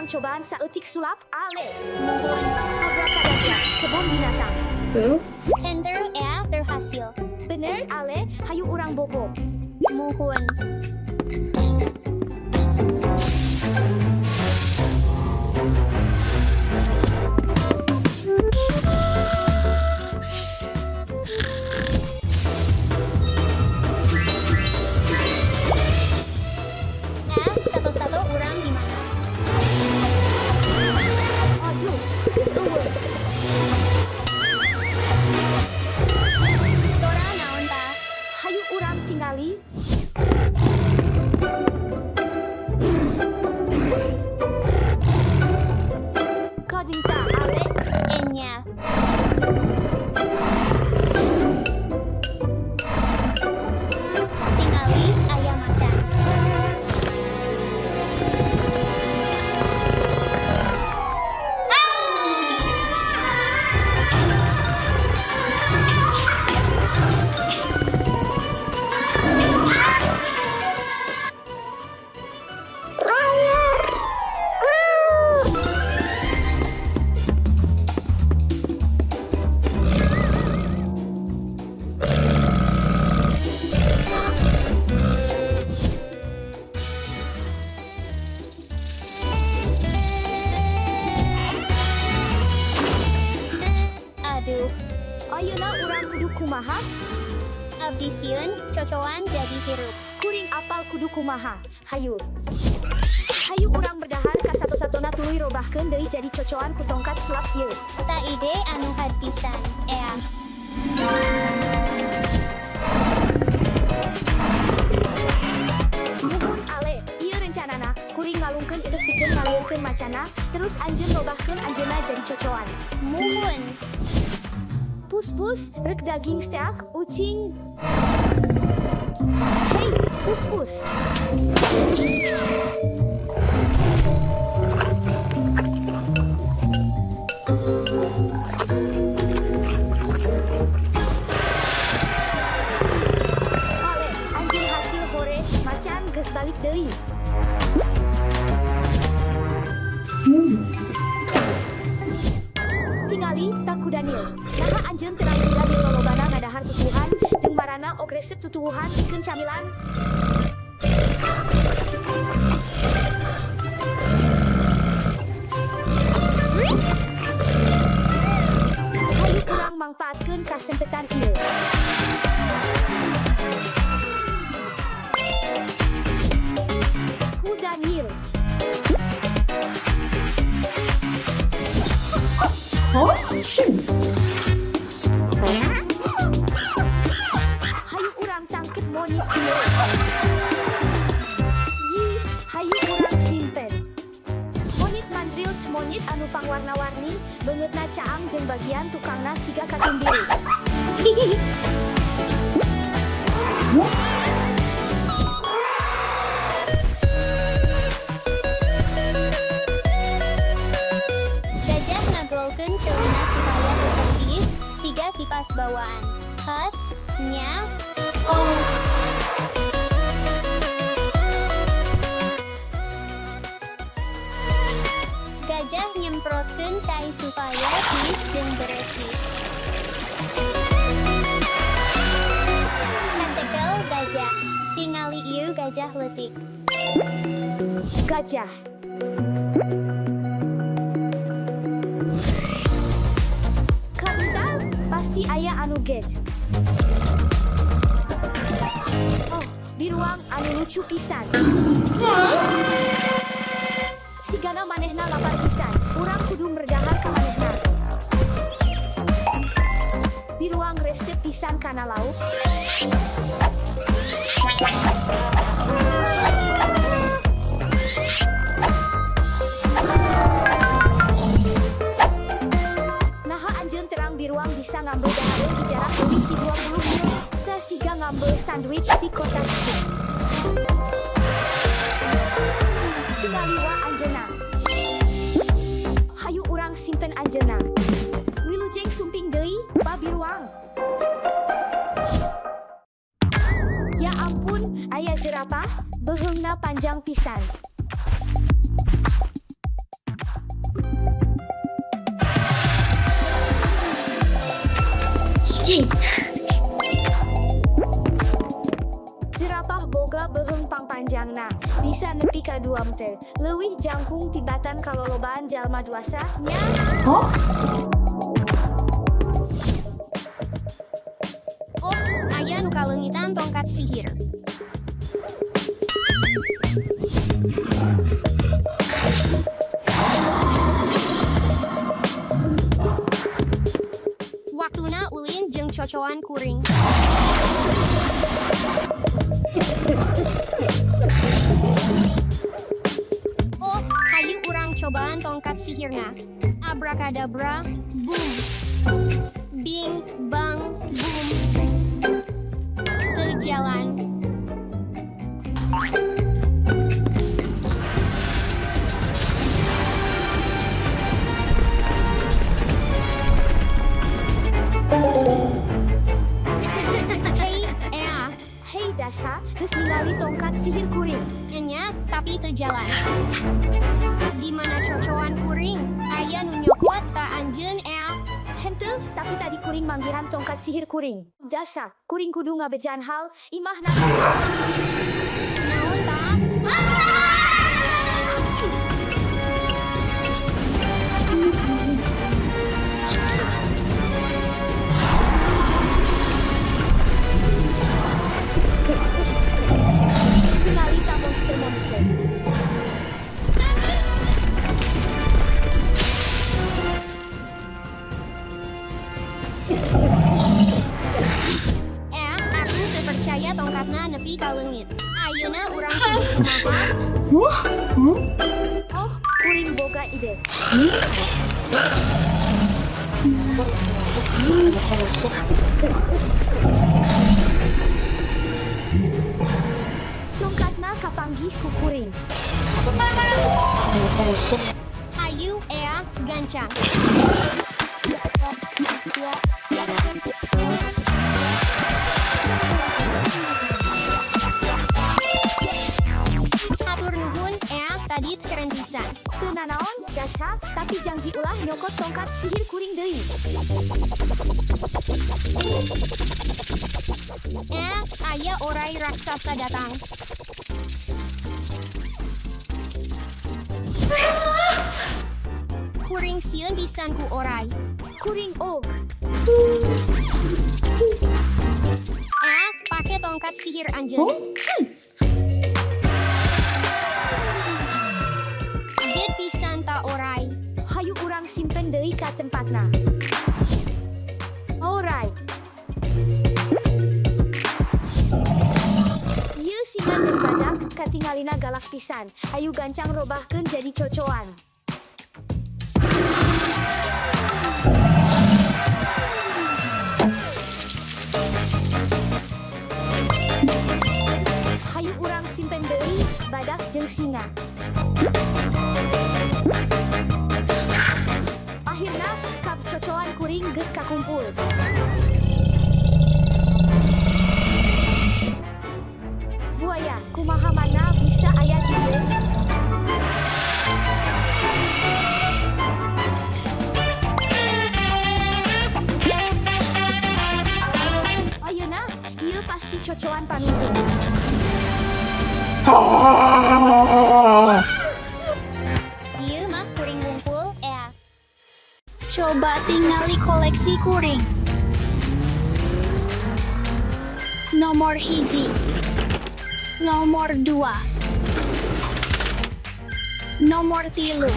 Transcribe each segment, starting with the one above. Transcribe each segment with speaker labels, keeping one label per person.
Speaker 1: Urang cobaan saeutik sulap, Ale.
Speaker 2: Muhun.
Speaker 1: Abracadabra, kebun binatang.
Speaker 2: Enter ea terhasil.
Speaker 1: Bener, Ale, hayu urang bobo.
Speaker 2: Muhun. Nah, satu-satu urang di mana?
Speaker 1: Aduh, geus euweuh.
Speaker 2: Sora naon tah?
Speaker 1: Hayu urang tingali. Kadinta, Ale.
Speaker 2: Enya. Tingali aya macan. Aduh,
Speaker 1: Ayeuna urang kudu kumaha?
Speaker 2: Abdi sieun cocoan jadi hirup.
Speaker 1: Kuring apal kudu kumaha. Hayu. Hayu urang berdahar ka satu-satuna, tuluy robahkeun deui jadi cocoan ku tongkat sulap ieu.
Speaker 2: Tah, ide anu had pisan. Ea.
Speaker 1: Muhun, Ale, ieu rencanana, kuring ngalungkeun itek pikeun ngalieurkeun macanna, terus anjeun robahkeun anjeunna jadi cocoan.
Speaker 2: Muhun.
Speaker 1: Pus pus, rek daging steak, ucing. Hei, pus pus. Ale, anjeun hasil hore, macan geus balik deui. Tingali, tah ku Daniel. Naha anjeun terang Daniel lolobana ngadahar tutuwuhan, jeung marana oge resep tutuwuhan pikeun camilan? Hayu urang mangpaatkeun kasempetan ieu. Ku Daniel. Hayu urang tangkep monyet ieu. Yih, hayu urang simpen. Monyet mandril, monyet anu pangwarna-warni, beungeutna caang jeung bagian tukangna siga katumbiri.
Speaker 2: Gajah ngagolkeun ceulina supaya tetep tiis, siga kipas bawaan. Het, nya, oh. Gajah nyemprotkeun cai supaya tiis jeung beresih. Tentakel gajah. Tingali ieu gajah leutik.
Speaker 1: Gajah. Kabita, pasti aya anu get. Oh, biruang anu lucu pisan. Sigana manehna lapar pisan. Urang kudu merdahar ka manehna. Biruang resep pisan kana lauk. Naha anjeun terang biruang bisa ngambil dahareun di jarak leuwih ti 20 mil? Teh siga ngambil sandwich di kotak sup. Tingali wa anjeunna. Hayu urang simpen anjeunna. Wilujeng sumping deui, ba biruang. Ya ampun, aya jerapah, beuheungna panjang pisan. Hiji. Jerapah boga beuheung pangpanjangna, bisa nepi ka 2 meter. Leuwih jangkung tibatan kalolobaan jalma dewasa nya.
Speaker 2: Oh, aya nu kaleungitan tongkat sihir. Waktuna ulin jeung cocoan kuring. Oh, hayu urang cobaan tongkat sihirna. Abracadabra, boom. Bing, bang, boom. Teu jalan. Hei, ea,
Speaker 1: Hei Dasa, geus ningali tongkat sihir kuring.
Speaker 2: Enya, tapi teu jalan. Di mana cocoan kuring? Aya nu nyokot ta anjeun ea.
Speaker 1: Henteu, tapi tadi kuring manggihan tongkat sihir kuring. Dasa, kuring kudu ngabejaan hal, imahna.
Speaker 2: Naon ta?
Speaker 1: Tingali ta monster-monster.
Speaker 2: Ea, aku teu percaya tongkatna nepi ka leungit. Ayeuna urang kudu kumaha?
Speaker 1: Oh, kuring boga ide. Tongkatna kapanggih ku kuring.
Speaker 2: Hayu, ea, gancang. Hatur nuhun, ea, tadi keren pisan.
Speaker 1: Teu nanaon, Dasa, tapi janji ulah nyokot tongkat sihir kuring deui.
Speaker 2: Ea, aya orai raksasa datang. Kuring sieun pisan ku orai.
Speaker 1: Kuring og.
Speaker 2: Ea, pake tongkat sihir anjeun. Kaget pisan ta orai.
Speaker 1: Hayu urang simpen deui ka tempatna. Alright. Ieu singa jeung badak katingalina galak pisan. Hayu gancang robahkeun jadi cocoan. Hayu urang simpen deui badak jeung singa. Akhirna kap cocoan kuring geus kakumpul. Buaya, kumaha mana bisa aya di dieu? Ayeuna, ieu pasti cocoan panuntung.
Speaker 2: Ieu mah kuring ngumpul, ea. Coba tingali koleksi kuring. Nomor 1. Nomor 2. Nomor 3.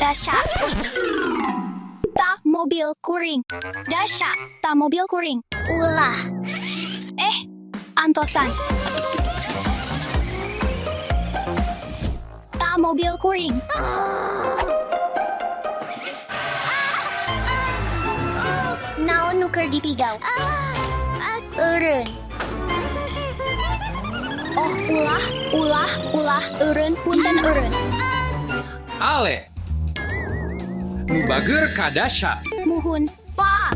Speaker 2: Dasha. Ta mobil kuring. Dasha, ta mobil kuring. Ulah. Eh, antosan. Ta mobil kuring. Naon nu keur dipigau? Eureun. Oh, ulah, ulah, ulah, eureun, punten eureun.
Speaker 3: Ale. Nu bager ka Dasha.
Speaker 2: Muhun, pa.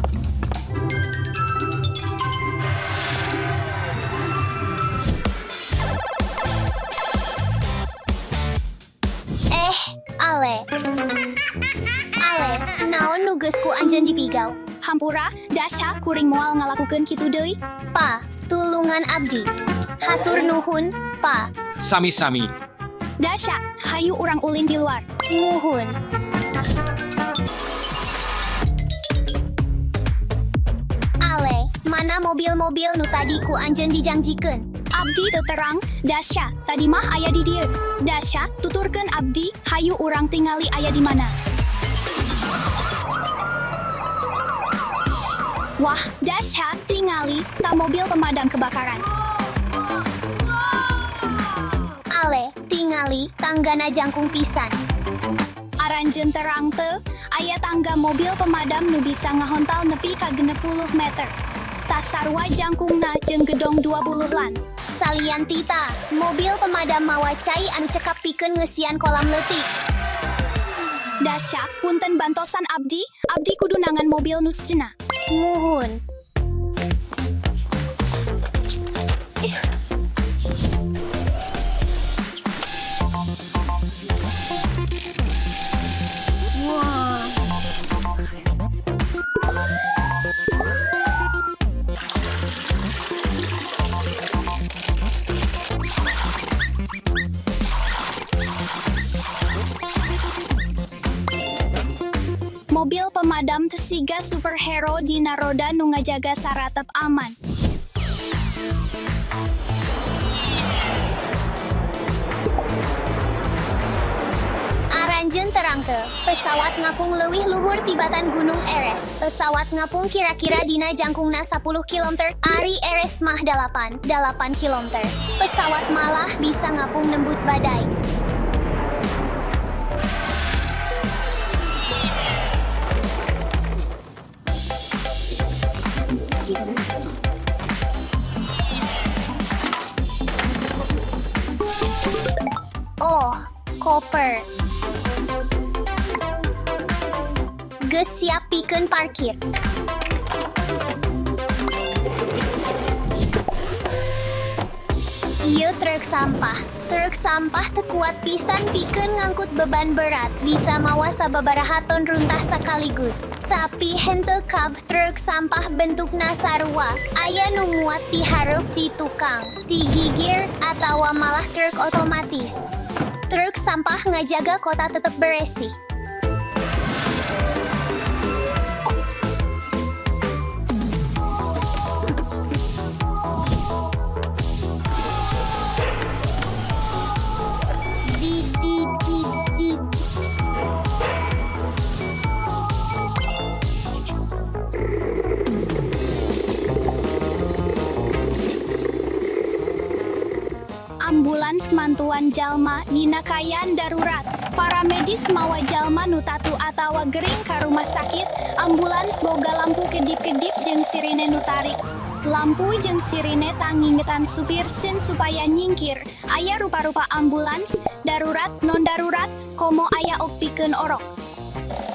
Speaker 2: Eh, Ale. Ale, naon nu geus ku anjeun dipigau.
Speaker 1: Hampura, Dasha kuring moal ngalakukeun kitu deui.
Speaker 2: Pa, tulungan abdi. Hatur nuhun, pa.
Speaker 3: Sami-sami.
Speaker 1: Dasha, hayu urang ulin di luar.
Speaker 2: Muhun. Ale, mana mobil-mobil nu tadi ku anjeun dijangjikeun?
Speaker 1: Abdi teu terang, Dasha, tadi mah aya di dieu. Dasha, tuturkeun abdi, hayu urang tingali aya di mana. Wah, Dasha, tingali, ta mobil pemadam kebakaran.
Speaker 2: Ale, tingali, tanggana jangkung pisan.
Speaker 1: Aranjeun terang teu, aya tangga mobil pemadam nu bisa ngahontal nepi ka 60 meter. Tasarua jangkungna jeung gedong 20 lan.
Speaker 2: Salian tita, mobil pemadam mawa cai anu cekap pikeun ngeusian kolam leutik.
Speaker 1: Dasha, punten bantosan abdi, abdi kudu nangan mobil nu sejenna.
Speaker 2: Muhun.
Speaker 1: Mobil pemadam teh siga superhero dina roda nu ngajaga saratep aman.
Speaker 2: Aranjeun terang teu, pesawat ngapung leuwih luhur tibatan Gunung Everest. Pesawat ngapung kira-kira dina jangkungna 10 km, ari Everest mah 8, 8 km. Pesawat malah bisa ngapung nembus badai. Oh, koper. Geus siap pikeun parkir. Ieu truk sampah. Truk sampah teu kuat pisan pikeun ngangkut beban berat. Bisa mawa sababaraha ton runtah sekaligus. Tapi henteu kab truk sampah bentukna sarua. Aya nu muat ti hareup ti tukang, ti gigir, atawa malah truk otomatis. Truk sampah ngajaga kota tetep beresih. Di di di di.
Speaker 1: Ambulans mantuan jalma dina kaayaan darurat. Paramedis mawa jalma nu tatu atawa gering ka rumah sakit. Ambulans boga lampu kedip-kedip jeung sirine nu tarik. Lampu jeung sirine tangingetan supir sin supaya nyingkir. Aya rupa-rupa ambulans, darurat, non darurat, komo aya ok pikeun orok.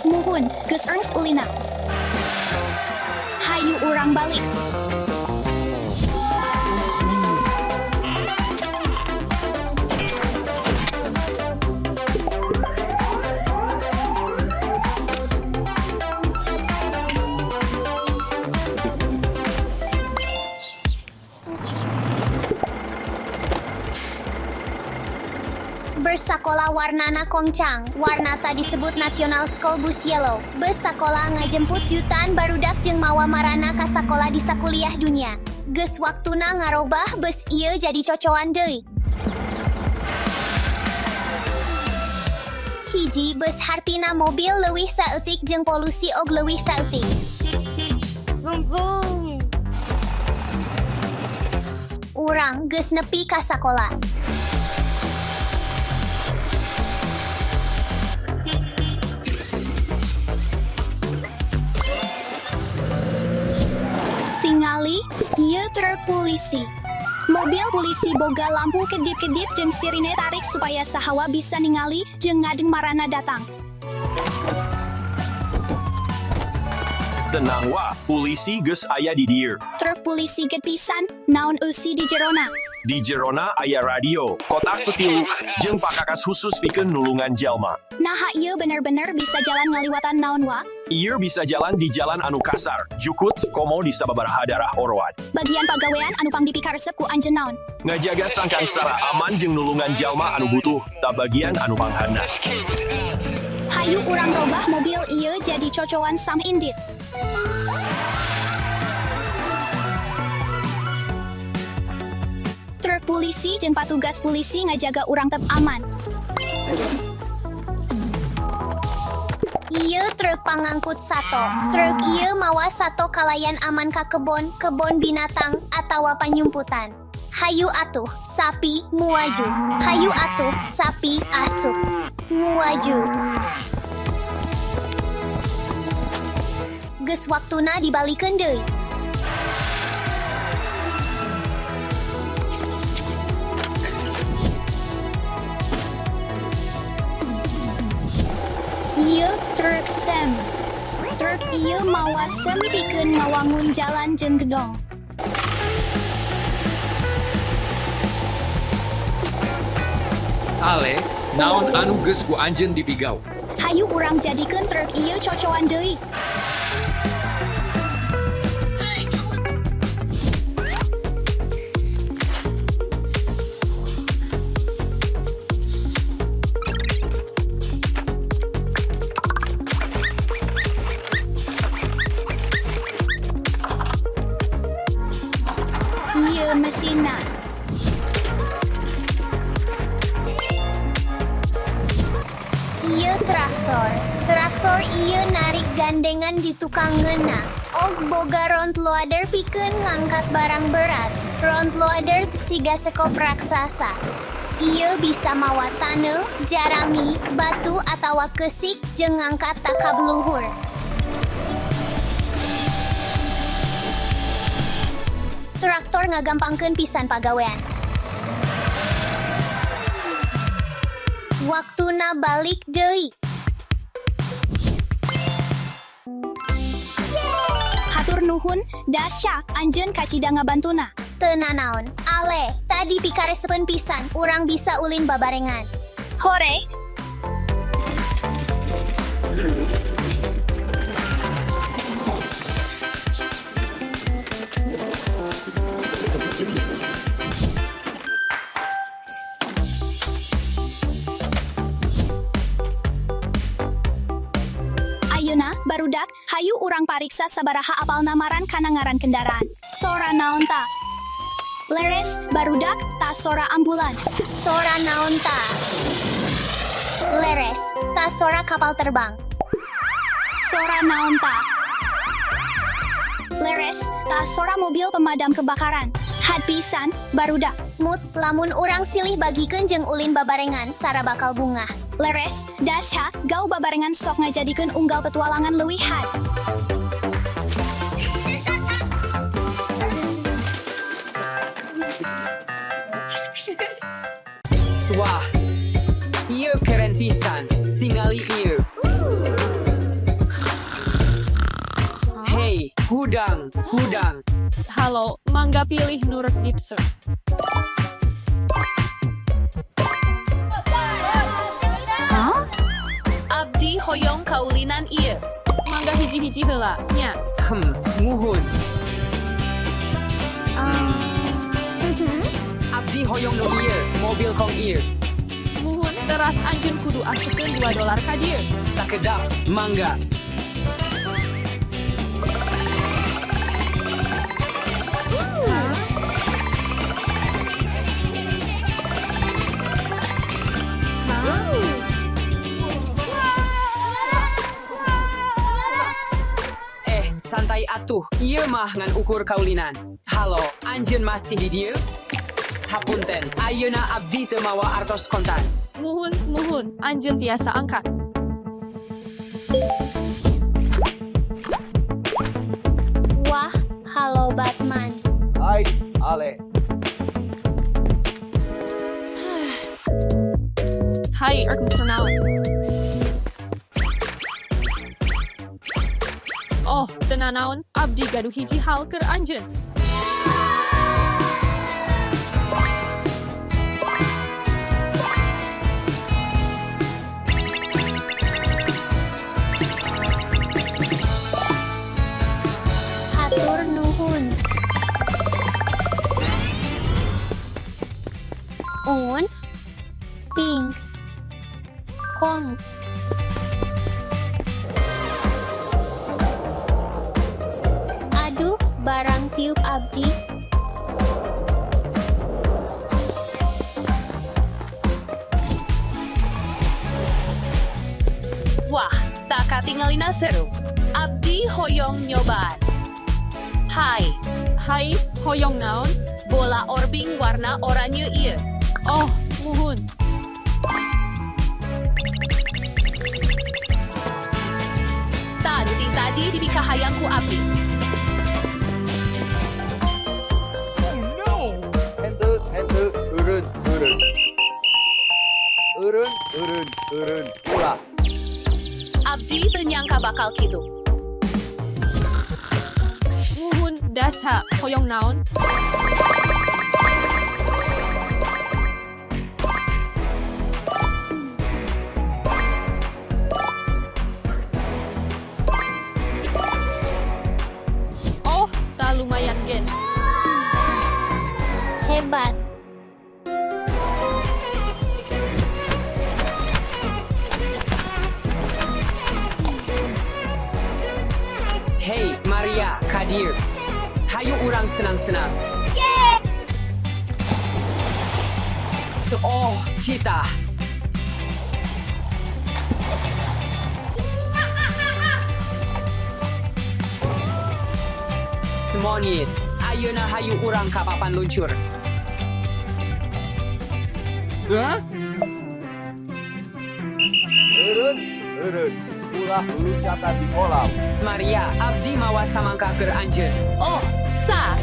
Speaker 1: Muhun, geus eungs ulina. Hayu urang balik.
Speaker 2: Bus sakola warnana kongcang, warna tadi disebut National School Bus Yellow. Bus sakola ngajemput jutaan barudak jeung mawa marana ka sakola di sakuliah dunia. Geus waktuna ngarobah bus ieu jadi cocoan deui. Hiji bus hartina mobil leuwih saeutik jeung polusi og leuwih saeutik. Urang geus nepi ka sakola.
Speaker 1: Tingali, ieu truk polisi. Mobil polisi boga lampu kedip-kedip jeung sirine tarik supaya sahawa bisa ningali jeung ngadeng marana datang.
Speaker 4: Tenang wa, polisi geus aya di dieu.
Speaker 1: Truk polisi get pisan, naon eusi di jerona.
Speaker 4: Di jerona aya radio, kotak petilu, jeung pakakas khusus pikeun nulungan jalma.
Speaker 1: Naha ieu bener-bener bisa jalan ngaliwatan naon wa?
Speaker 4: Ieu bisa jalan di jalan anu kasar, jukut, komo di sababaraha darah oroan.
Speaker 1: Bagian pagawean anu pangdipikaresep ku anjeun naon?
Speaker 4: Ngajaga sangkan sara aman jeung nulungan jalma anu butuh, ta bagian anu panghana.
Speaker 1: Hayu urang robah mobil ieu jadi cocoan sam indit. Truk polisi jeung patugas polisi ngajaga urang tetap aman.
Speaker 2: Ieu truk pangangkut sato. Truk ieu mawa sato kalayan aman ka kebon, kebon binatang, atawa panyumputan. Hayu atuh, sapi muaju. Hayu atuh, sapi asup. Muaju. Geus waktuna dibalikeun deui.
Speaker 1: Ieu truk sem. Truk ieu mawa sem pikeun ngawangun jalan jeung gedong.
Speaker 3: Ale, naon anu geus ku anjeun dipigau.
Speaker 1: Hayu urang jadikeun truk ieu cocoan deui. Ieu mesinna.
Speaker 2: Ieu traktor. Traktor ieu narik gandengan di tukang ngeuna. Og boga front loader pikeun ngangkat barang berat. Front loader siga sekop raksasa. Ieu bisa mawa taneuh, jarami, batu atawa keusik jeung ngangkat takab luhur. Traktor ngagampangkeun pisan pagawean. Waktuna balik deui.
Speaker 1: Hatur nuhun, Dasha, anjeun kacida ngabantuna.
Speaker 2: Teu nanaon. Ale, tadi pikaresepeun pisan, urang bisa ulin babarengan.
Speaker 1: Hore! Ayeuna, barudak, hayu urang pariksa sabaraha apal namaran kana ngaran kendaraan. Sora naon ta? Leres, barudak, ta sora ambulan.
Speaker 2: Sora naon ta? Leres, ta sora kapal terbang.
Speaker 1: Sora naon ta? Leres, ta sora mobil pemadam kebakaran. Had pisan, barudak.
Speaker 2: Mut, lamun urang silih bagikeun jeung ulin babarengan, sara bakal bungah.
Speaker 1: Leres, Dasha, gau babarengan sok ngajadikeun unggal petualangan leuwih had.
Speaker 5: Wah, ieu keren pisan. Tingali ieu. Hey, hudang, hudang.
Speaker 6: Halo, mangga pilih Nurut Gibson.
Speaker 7: Abdi hoyong kaulinan ieu.
Speaker 6: Mangga hiji-hiji heula, nya.
Speaker 5: Muhun. Abdi hoyong nu ieu, mobil kong ieu.
Speaker 6: Muhun teras anjeun kudu asupkeun 2 dolar ka dieu.
Speaker 5: Sakedap, mangga. Santai atuh. Ieu mah ngan ukur kaulinan. Halo, anjeun masih di dieu? Hapunten, ayeuna abdi teu mawa artos kontan.
Speaker 6: Muhun, muhun, anjeun tiasa angkat.
Speaker 2: Wah, halo Batman.
Speaker 8: Hai, Ale.
Speaker 6: Hai, erk Mr. Naon. Oh, teu nanaon, abdi gaduh hiji hal keur anjeun.
Speaker 2: Pink. Kong. Aduh, barang tiup abdi.
Speaker 7: Wah, tak katingalina seru. Abdi hoyong nyobaan. Hai,
Speaker 6: Hai, hoyong naon?
Speaker 7: Bola orbing warna oranye ieu.
Speaker 6: Oh, muhun.
Speaker 7: Tah, nu ti tadi dipikahayang ku abdi.
Speaker 8: Henteu, henteu, eureun, eureun. Eureun, eureun, eureun. Ulah.
Speaker 7: Abdi teu nyangka bakal kitu.
Speaker 6: Muhun dasa hoyong naon? Oh, tak lumayan gen.
Speaker 2: Hebat.
Speaker 5: Hey, Maria, Kadir. Hayu urang senang-senang. Oh, Cita. Monyet, ayeuna hayu urang ka papan luncur. Hah?
Speaker 8: Eureun, eureun. Ulah luncatan di kolam.
Speaker 5: Maria, abdi mawa samangka keur anjeun.
Speaker 7: Oh, sa.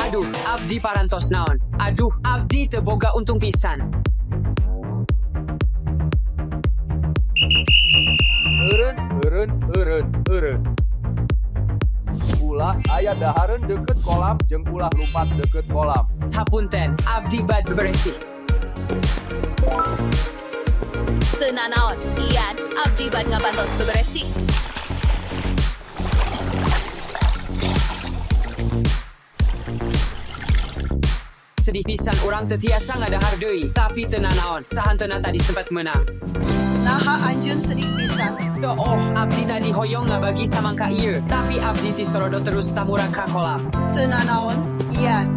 Speaker 5: Aduh, abdi parantos naon. Aduh, abdi teu boga untung pisan.
Speaker 8: Eureun, eureun, eureun, eureun. Ulah aya dahareun deukeut kolam jeung ulah lumpat deukeut kolam.
Speaker 5: Hapunten, abdi bad beresih.
Speaker 7: Teu nanaon. Ian, abdi bad ngabantos beberesih.
Speaker 5: Sedih pisan urang teu tiasa ngadahar deui, tapi teu nanaon, sahanteuna tadi sempat menang.
Speaker 9: Naha anjeun sedih pisan.
Speaker 5: Teu oh, abdi tadi hoyong ngabagi samangka ieu, tapi abdi ti sorodo terus tamurak ka kolam.
Speaker 9: Teu nanaon, Ian.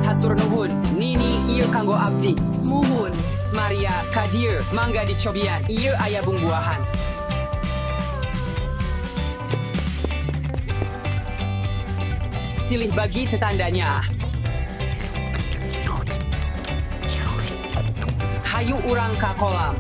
Speaker 5: Hatur nuhun, Nini ieu kanggo abdi.
Speaker 9: Muhun.
Speaker 5: Maria, Kadir, mangga dicobian, ieu aya bungbuahan. Silih bagi tetandanya. Hayu urang ka kolam.